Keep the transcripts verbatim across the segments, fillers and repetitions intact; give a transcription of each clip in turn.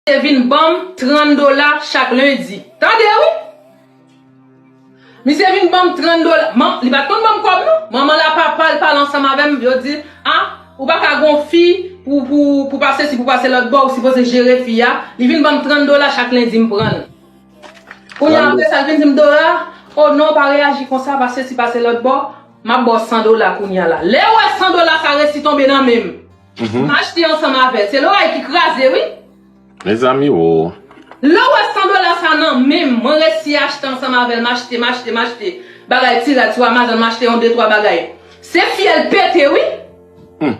Misye vin ban m trant dola chak lendi. Tande wi! Misye vin ban m trant dola. Man, li pa t konn ban m kòb non. Manman l a papa l pale ansanm avè m, yo di, "A, ou pa ka gon fi pou, pou, pou pase si, pou pase lòt bò, ou sipoze jere fi a." Li vin ban m trant dola chak lendi, m pran l. Kounye a, apre sa, l vin di m, "Dora, oh non, pa reyaji konsa, pase si, pase lòt bò, m ap ba w san dola kounye a la." Lè w wè san dola sa resi tonbe nan men m, m achte ansanm avè l. Se loray ki kraze, wi. Mezanmi, wo. Lè w wè san dola sa nan men m, mwen resi achte ansanm avè l, m achte, m achte, m achte. Bagay ti rad sou Amazon, m achte yon de twa bagay. Se fyèl pete, wi. Hmm.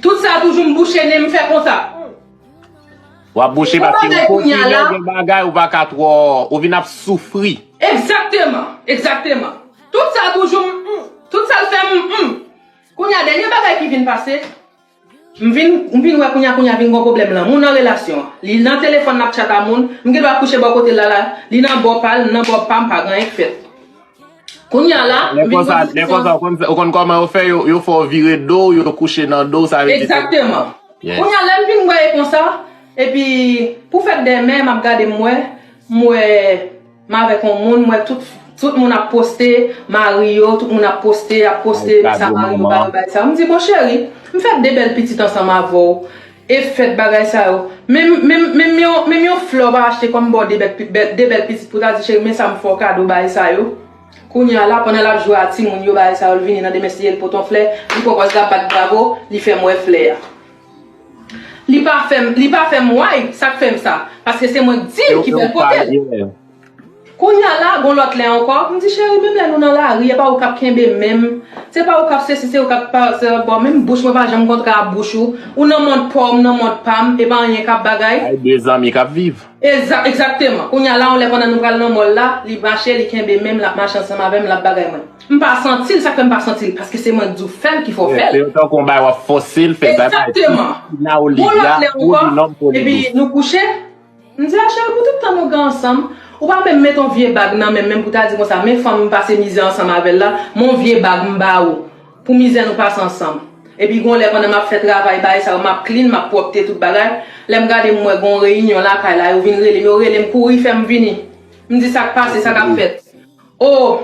Tout sa toujou m bouche nen m fè konsa. W ap bouche paske ou kote lè w gen bagay, ou pa ka twò, ou vin ap soufri. Egzakteman, egzakteman. Tout sa toujou m, m, tout sa l fè m, m. Kounye a, dènye bagay ki vin pase, m vin, m vin wè kounye a, kounye a vin gon pwoblèm lan. Moun nan relasyon an. Li nan telefòn, l ap tchat a moun. M gen dwa kouche bò kote l la, la. Li nan bò pa l, m nan bò pa m, pa gen anyen k fèt. Kounye a la, lè m vin konsa, lè konsa, ou konn, ou konn kòman yo fè, yo, yo fè w vire do w, yo kouche nan do w, sa vle di. Egzakteman. Kounye a, lè m vin wè e konsa, epi pou fèt dèmen, m ap gade, m wè, m wè, m avèk yon moun, m wè tout, tout moun ap poste mari yo, tout moun ap poste, ap poste sa mari yo ba yo, bay sa. M di, "Bon, cheri, m fè de bèl pitit ansanm avè w, e fèt bagay sa yo." Menm, menm, menm yon, menm yon flè w pa achte kòm ba w de bèl, pi- bèl- de bèl pitit pou ta di, "Cheri, men sa m fè w kado, bay sa yo." Kounye a la, pandan l ap jwe a timoun yo, bagay sa yo, l vini nan demen, si l pote yon flè, li pran pòz, l ap bat bravo, li fè m wè flè a. Li pa fè m, li pa fè m way, sa k fè m sa. Paske se mwen k di l ki fè l pote l. Kounye a la, gon lòt lè ankò, m di, "Cheri, menm lè nou nan lari, e pa ou k ap kenbe men m. Se pa ou k ap sesi, se ou k ap pase lòt bò. Menm bouch mwen pa janm kontre ak bouch ou. Ou nan mond pa w, m nan mond pa m, e pa anyen k ap bagay." Ay, de zanmi k ap viv. Egza- egzakteman. Kounye a la, yon lè pandan nou pral nan mòl la, li mache, li kenbe men m, l ap mache ansanm avè m, l ap bagay mwen. M pa santi l, sa k fè m pa santi l? Paske se mwen k di w fè l ki fè w fè l. Se tankou yon bagay w ap fòse l fè, bagay. Egzakteman. Tina Olivia, Olilòm, Olilòm. Epi nou kouche, m di, "A cheri, pou tout tan nou gen ansanm, ou pa menm met yon vye bag nan men m, menm pou ta di konsa, men fanm m pase mizè ansanm avè l la, men yon vye bag m ba ou." Pou mizè nou pase ansanm. Epi gon lè pandan m ap fè travay bagay sa yo, m ap clean, m ap pwòpte tout bagay. Lè m gade m wè gon reyinyon lakay la, yo vin rele m, yo rele m kouri fè m vini. M di sa k pase, sa k ap fèt. O,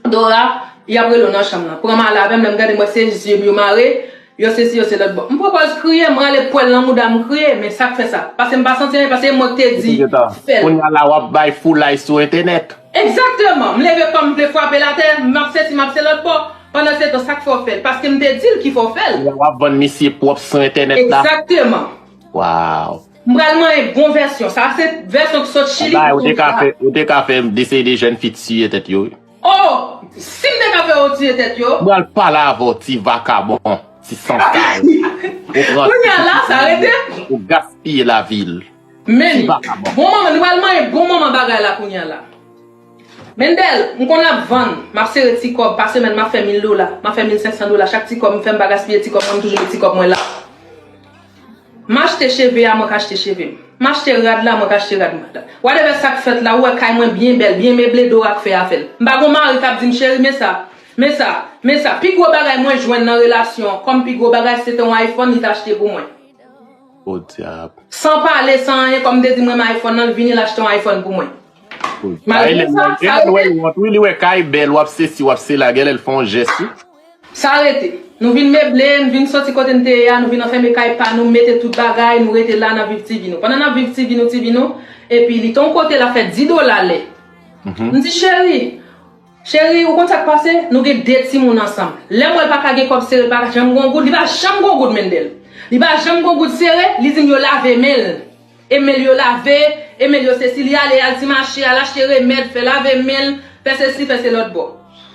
Dora, y ap rele w nan chanm nan. Pran m ale avè m, lè m gade m wè se zye m yo mare, yo sesi, yo se lòt bò. M pran pòz kriye, m rale pwèl nan mouda m kriye, men sa k fè sa? Paske m pa santi anyen, paske e mwen k te di fè l. Kounye a la w ap bay foulay sou entènèt. Egzakteman. M leve kò m vle frape l atè, m ap sesi, m ap se lòt bò. Pandan se tan, sa k fè w fè l? Paske m te di l ki fè w fè l. Lè w ap vann misye pwòp sou entènèt la. Egzakteman. Waw. M pral manyen bon vèsyon. Sa se vèsyon ki sot Chili. Bay, ou te ka fè, ou te ka fè de seri de jèn fi tiye tèt yo, wi. Oh! Si m te ka fè yo tiye tèt yo. M pral pale avè w, ti vakabon, ti sansal. Ou pran. Kounye a la, sa rete. Ou gaspiye lavi l. Men, bon manman, nou pral manyen bon manman bagay la kounye a la. Mendel, m konn ap vann, m ap sere ti kòb, pa semèn m ap fè mil dola, m ap fè mil senk san dola, chak ti kòb m fè, m pa gaspiye ti kòb mwen, m toujou met ti kòb mwen la. M achte cheve a, mwen k achte cheve m. M achte rad la, mwen k achte rad mwen. Whatever sa k fèt la, ou wè kay mwen byen bèl, byen meble, Dora k fè afè l. M pa gon mari k ap di m, "Cheri, men sa, men sa, men sa." Pi gwo bagay mwen jwenn nan relasyon an, kòm pi gwo bagay, se te yon iPhone li t achte pou mwen. O dyab. San pale, san anyen, kòm m te di m renmen iPhone nan, l vini l achte yon iPhone pou mwen. Malgre sa, sa rete. Wi, li wè kay bèl, w ap se si, w ap se la, genlè l fè yon jès, wi. Sa rete. Nou vin meble, nou vin soti kote n te ye a, nou vin anfème kay pa nou, mete tout bagay, nou rete la, n ap viv ti vi nou. Pandan n ap viv ti vi nou, ti vi nou, epi li te yon kote l ap fè dis dola lè. M di, "Cheri, cheri, ou konn sa k pase? Nou gen de timoun ansanm." Lè m wè l pa ka gen kòb sere, l pa ka janm gon goud, li pa janm gon goud, Mendel. Li pa janm gon goud sere, li di m yo lave men l. E men l yo lave, e men l yo sesi, li ale, al ti mache, al achte remèd, fè lave men l, fè sesi, fè se lòt bò.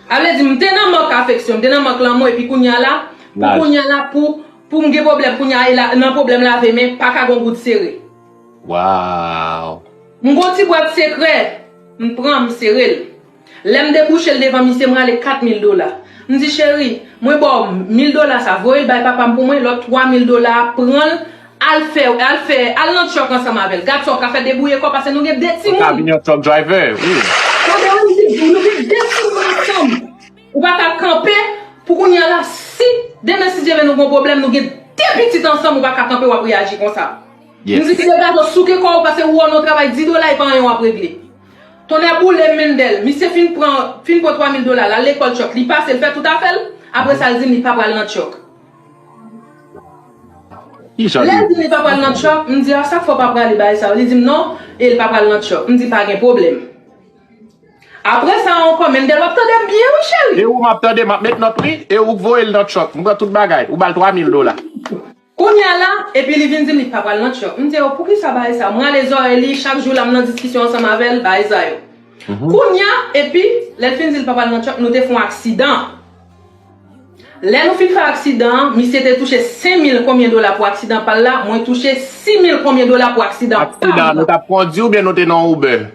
A vle di, m te nan mank afeksyon, m te nan mank lanmou, epi kounye a la, pou kounye a la, pou, pou m gen pwoblèm, kounye a, e la, nan pwoblèm lave men, pa ka gon goud sere. Waw. M gon ti bwat sekrè, m pran, m sere l. Lè m debouche l devan misye, m rale kat mil dola. M di, "Cheri, mwen ba w mil dola sa, voye l bay papa m pou mwen, lòt twa mil dola a, pran l, al fè, al fè, al nan truck ansanm avè l. Gad sa w ka fè, debouye kò w, paske nou gen de timoun." Ou ka vin yon truck driver, wi. Sa vle di, m di, nou gen de timoun ansanm. Ou pa ka kanpe, pou kounye a la, si demen, si Dye vle, nou gon pwoblèm, nou gen de pitit ansanm, ou pa ka kanpe, w ap reyaji konsa. Yes. M di, "Kite gato, souke kò w, paske ou wè w nan travay, dis dola e pa anyen w ap regle." Tonnè boule m, Mendel. Misye fin pran, fin pran twa mil dola, l al lekòl tchòk. Li pase, l fè tout afè l. Apre sa, l di m li pa pral nan tchòk. Lè l di m li pa pral nan tchòk, m di, "A, sa k fè w pa prale bagay sa yo?" Li di m non, e l pa pral nan tchòk. M di, "Pa gen pwoblèm." Apre sa ankò, Mendel, w ap tande m byen, wi, cheri. E ou m ap tande, m ap met nòt, wi. E ou k voye l nan tchòk. M pran tout bagay. Ou ba l twa mil dola. Kounye a la, epi li vin di m li pa pral nan tchòk. M di, "O, poukisa bagay sa?" Mwen ale zòrèy li, chak jou la, m nan diskisyon ansanm avè l, bagay sa yo. Kounye a, epi, lè l fin di l pa pral nan tchòk, nou te fè yon aksidan. Lè nou fin fè aksidan an, misye te touche senk mil konbyen dola pou aksidan pa l la, mwen touche sis mil konbyen dola pou aksidan pa m nan. Aksidan, nou t ap kondi oubyen nou te nan Uber?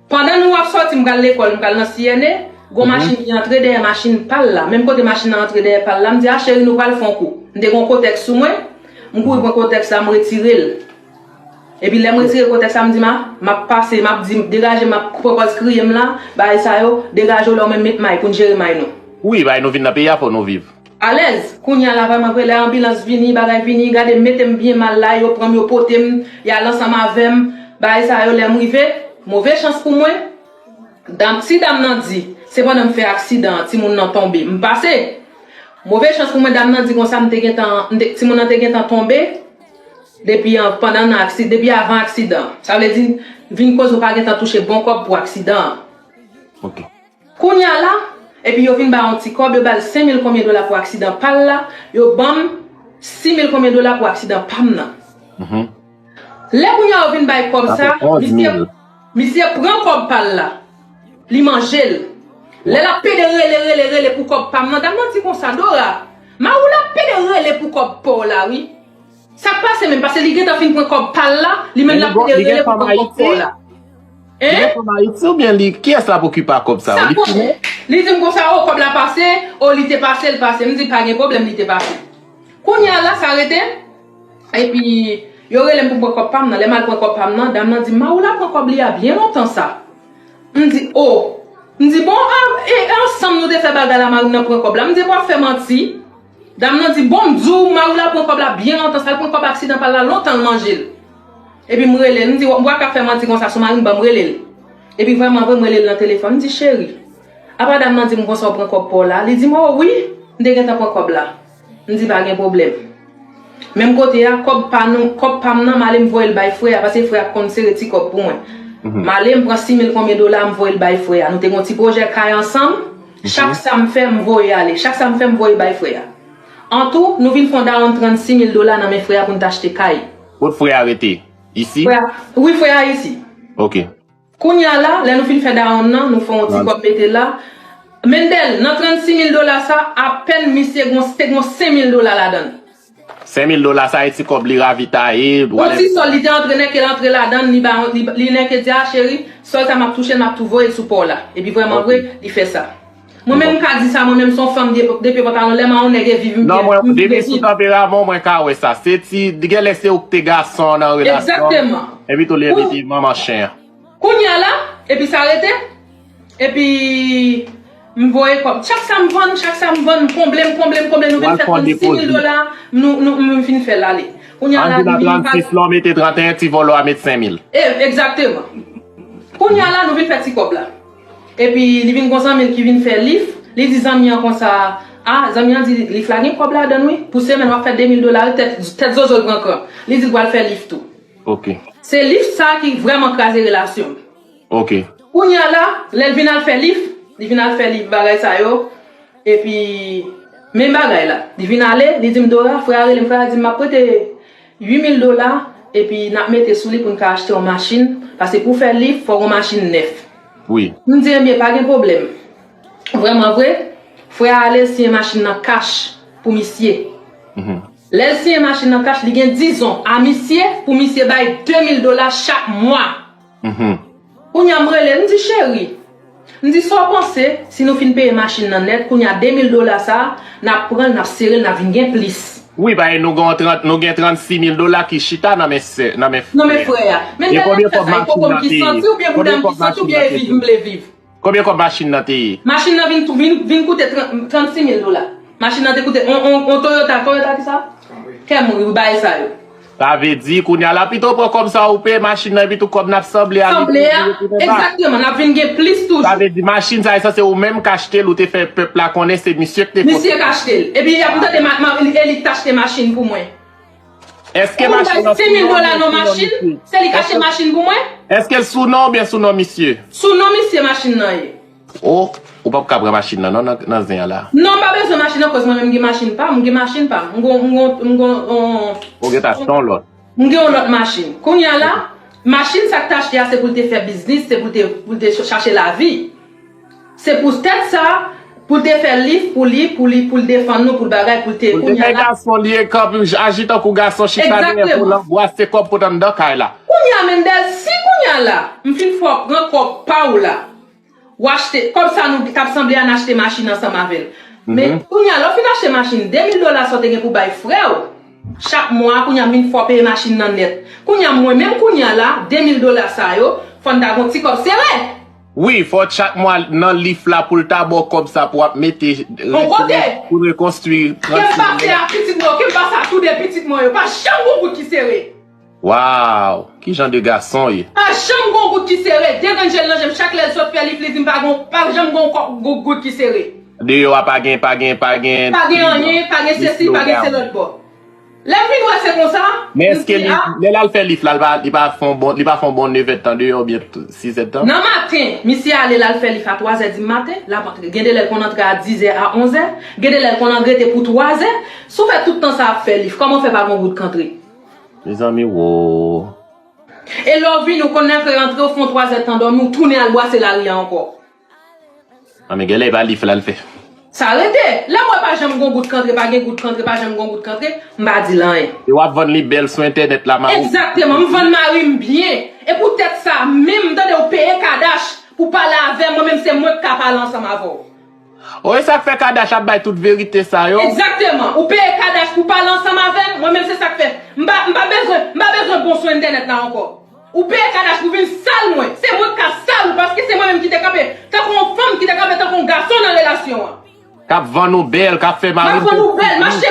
Pandan nou ap sòti, m pral lekòl, m pral nan C N A, gon machin ki antre dèyè machin pa l la. Menm kote machin nan antre dèyè pa l la, m di, "A, cheri, nou pral fè yon kou." M te gon kotèks sou mwen, m kouri pran kotèks la, m retire l. Epi lè m retire kotèks la, m di, "Ma, m ap pase," m ap di, "Degaje," m ap pran pòz kriye m la, bagay sa yo, "Degaje w la, ou menm met may pou n jere may nou." Wi, bay nou vin nan peyi a, fò nou viv. Alèz, kounye a la vrèman vre, lè anbilans vini, bagay vini, gade mete m byen mal la, yo pran m, yo pote m, y al ansanm avè m, bagay sa yo, lè m rive, move chans pou mwen, dam, si dam nan di, se pandan m fè aksidan an, timoun nan tonbe, m pase. Move chans pou mwen, dam nan di konsa, m te gentan, m te, timoun nan te gentan tonbe, depi an, pandan nan aksi-, depi avan aksidan an. Sa vle di, vin koze w pa gentan touche bon kòb pou aksidan an. Ok. Kounye a la, epi yo vin ba yon ti kòb, yo ba l senk mil konbyen dola pou aksidan pa l la, yo ban m sis mil konbyen dola pou aksidan pa m nan. Lè kounye a yo vin bay kòb sa, misye, misye pran kòb pa l la, li manje l. Lè l ap pede rele, rele, rele pou kòb pa m nan, dam nan di konsa, "Dora, Mawoula ap pede rele pou kòb pa w la, wi." Sa k pase menm? Paske li gentan fin pran kòb pa l la, li menm l ap pede rele pou pran kòb pa w la. Li gen fanm Ayiti oubyen li, kiyès l ap okipe ak kòb sa yo? Li konnen. Li di m konsa, "O, kòb la pase, o, li te pase, l pase." M di, "Pa gen pwoblèm, li te pase." Kounye a la, sa rete, epi yo rele m pou m pran kòb pa m nan. Lè m al pran kòb pa m nan, dam nan di m, "Mawoula pran kòb li a byen lontan sa." M di, "O." M di, "Bon, a, e, e ansanm nou te fè bagay la, mari m nan pran kòb la." M di, "W ap fè manti." Dam nan di, "Bon, m di w, Mawoula pran kòb la byen lontan sa, l pran kòb aksidan pa l la lontan, l manje l." Epi m rele l, m di, "W ap ka fè manti konsa sou mari m, ban m rele l." Epi vrèman vre, m rele l nan telefòn, m di, "Cheri, apa dam nan di m konsa w pran kòb pa w la?" Li di m, "O wi, m te gentan pran kòb la." M di, "Pa gen pwoblèm." Menm kote a, kòb pa nou, kòb pa m nan, m ale m voye l bay frè a, paske frè a konn sere ti kòb pou mwen. M ale, m pran sis mil konbyen dola, m voye l bay frè a. Nou te gen yon ti pwojè kay ansanm. Chak sa m fè, m voye ale. Chak sa m fè, m voye bay frè a. Antou, nou vin fè yon dawonn trannsis mil dola nan men frè a pou n t achte kay. Kot frè a rete? Isi? Frè a, wi, frè a isi. Ok. Kounye a la, lè nou fin fè dawonn nan, nou fè yon ti kòb mete la. Mendel, nan trannsis mil dola sa, apèn misye gon, te gon senk mil dola ladan l. Senk mil dola sa, e ti kòb li ravitaye, yon ti sòl li te antre, nèke l antre ladan l, li ba, li, li nèke di, "A, cheri, sòl sa m ap touche, m ap tou voye l sou pa w la." Epi vrèman vre, li fè sa. Mwen menm m ka di sa, mwen menm se yon fanm de, de pye pantalon, lè m a yon nèg e viv, m vle viv. Non, mwen, depi sou tanperaman w, mwen ka wè sa. Se ti, genlè se ou k te gason nan relasyon an. Egzakteman. Epi tou li mete manman chen an. Kounye a la, epi sa rete, epi m voye kòb. Chak sa m vann, chak sa m vann, m konble, m konble, m konble, nou vin fè trannsis mil dola, nou, nou, nou fin fè l ale. Kounye a la, li vin trannsis la, w mete tranteyen, ti vòlò a met senk mil. E, egzakteman. Kounye a la, nou vin fè ti kòb la. Epi, li vin gon zanmi l ki vin fè lif. Li di zanmi an konsa, a, zanmi an di lif la gen kòb ladan l wi. Pou semèn, w ap fè de mil dola, tèt, tèt zozo l pran kran. Li di l pral fè lif tou. Ok. Se lif sa ki vrèman kraze relasyon m. Ok. Kounye a la, lè l vin al fè lif, li vin al fè lif bagay sa yo. Epi, menm bagay la. Li vin ale, li di m, "Dora, frè a rele m, frè a di m, m ap prete uit mil dola, epi n ap mete sou li pou n ka achte yon machin, paske pou fè lif, fò gon machin nèf." Wi. M di, "Ebyen, pa gen pwoblèm." Vrèman vre, frè a ale siyen machin nan kach pou misye. Lè l siyen machin nan kach, li gen dizon a misye pou misye bay de mil dola chak mwa. Kounye a m rele l, m di, "Cheri," m di, "sa w panse si nou fin peye machin nan nèt, kounye a de mil dola sa a, n ap pran l, n ap sere l, n ap vin gen plis." Wi, paske nou gen trant, nou gen trannsis mil dola ki chita nan men sè, nan men frè a. Nan men frè a. Men lè l ap fè sa, ipokòm ki santi oubyen bouda m ki santi oubyen e viv m vle viv. Konbyen kòb machin nan te ye? Machin nan vin, vin, vin koute trannsis mil dola. Machin nan te koute, on, on, on Toyota, Toyota ki sa? Camry, wi, bagay sa yo. Sa vle di, kounye a la, pito pran kòb sa ou peye machin nan, epi tou kòb n ap sanble a, li Sanble a, pou retounen ba. Egzakteman, n ap vin gen plis toujou. Sa vle di, machin sa, e sanse ou menm k achte l, ou te fè pèp la konnen se misye k te pote. Misye k achte l. Epi, y ap tande, ma- ma- e li k t achte machin pou mwen. Èske machin nan sou non misye? Ou bay senk mil dola nan machin, se li k achte machin pou mwen? Èske l sou non oubyen sou non misye? Sou non misye machin nan ye. O, ou p ap ka pran machin nan, non, nan, nan zen an la. Non, m pa bezwen machin nan, koz mwen menm m gen machin pa m, m gen machin pa m, m gon, m gon, m gon, on, Ou gen ta achte yon lòt. M gen yon lòt machin. Kounye a la, machin sa k t achte a, se pou l te fè biznis, se pou l te, pou l te ch- chache lavi. Se pou tèt sa, pou l te fè lif pou li, pou li, pou l defann nou, pou l bagay, pou l te, Pou l te kounye a fè la. Gason, li e kanpe, aji tankou gason, chita dèyè Egzakteman. Volan, bwase kòb pot anndan kay la. Kounye a, Mendel, si kounye a la, m fin fè w pran kòb pa w la, w achte, kòb sa nou t ap sanble a, n achte machin ansanm avè l. Men Mhm. Kounye a, lè w fin achte machin, de mil dola sa w te gen pou bay frè w, chak mwa, kounye a, m vin fè w peye machin nan nèt. Kounye a, mwen menm kounye a la, de mil dola sa yo, fò n ta gon ti kòb sere. Wi, fò chak mwa nan lif la pou l ta ba w kòb sa pou w ap mete Yon kote. Pou rekonstwi Ke m pase a pitit mwen yo, ke m pase a tou de pitit mwen yo, pa janm gon goud ki sere. Waw, ki jan de gason w ye? Pa janm gon goud ki sere. De grenn jèl nan je m, chak lè l sot fè lif, li di m pa gon, pa janm gon kò- goud, goud ki sere. Deyò a pa gen, pa gen, pa gen. Pa gen anyen, pa gen sesi, pa gen se lòt bò. Lè m vin wè se konsa, Men èske li, lè l al fè lif la, li pa, li pa fè yon bon, li pa fè yon bon nevè tan deyò oubyen sizè tan? Nan maten, misye ale l al fè lif a twazè di maten, l ap antre. Gen de lè l konn antre a dizè, a onzè, gen de lè l konn rete pou twazè. Si w fè tout tan sa ap fè lif, kòman w fè pa gon goud k antre? Mezanmi, wo. E lè w vini, ou konn antre, antre, ou fè yon twazè tan dòmi, ou tounen al bwase lari a ankò. Anben, genlè e pa lif la l fè. Sa rete. Lè m wè pa janm gon goud k antre, pa gen goud k antre, pa janm gon goud k antre, m pa di l anyen. E w ap vann li bèl sou entènèt la, mari w. Egzakteman, m vann mari m byen. E poutèt sa, menm, tande, ou peye Kadash pou pale avè m, mwen menm se mwen k ka pale ansanm avè w. O, e sa k fè Kadash ap bay tout verite sa yo? Egzakteman. Ou peye Kadash pou pale ansanm avè m, mwen menm se sa k fè. M pa, m pa bezwen, m pa bezwen bon sou entènèt la ankò. Ou peye Kadash pou vin sal mwen. Se mwen k ap sal ou, paske se mwen menm ki te kanpe tankou yon fanm, ki te kanpe tankou yon gason nan relasyon an. K ap vann ou bèl, k ap fè mari. M ap vann ou bèl, m achte